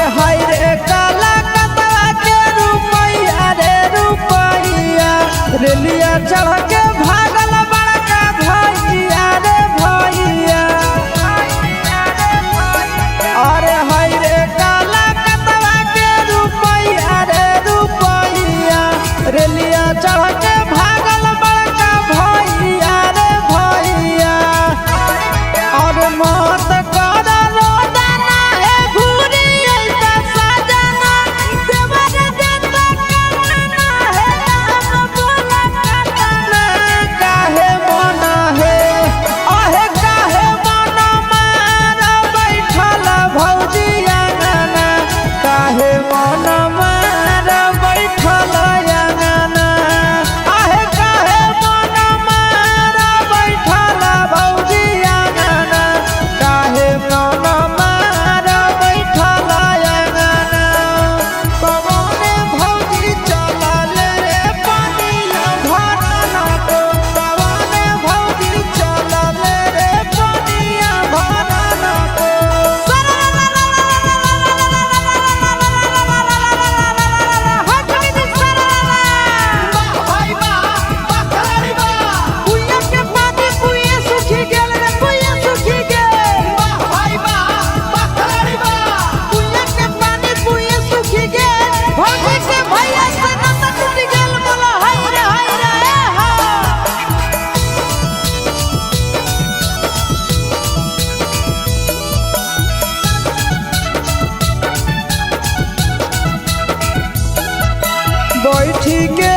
अरे हाय रे काला कतवा के रुपैया रे रुपैया, रेलिया चढ़ के भागल बड़का भैया रे भैया। अरे हाय रे काला कतवा के रुपैया रे रुपैया, रेलिया चढ़ के भागल बड़का भैया रे भैया। और मत कर रोदना हे घूरी ऐसा सजना, देवर देता कमाना है हम बोला कतना। काहे मन हे अहे काहे मन मार बैठल भौजी अंगना, काहे मन मार बैठल अंगना, अहे काहे मन मार बैठल भौजी अंगना, काहे मन मार बैठल अंगना। कवने भौजी चलल रे पनिया भरना को, कवने भौजी चलल रे पनिया भरना को। वाह भाई वाह, वाह खिलाड़ी वाह। कुइया के पानी कुइया सुखी गेल रे कुइया सुखी गेल। वाह भाई वाह, वाह खिलाड़ी वाह। कुइया के पानी कुइया सुखी गेल, भौजी के भैया से नाता टूटी गेल, बोला हाय रे हाय रे हा। बैठी के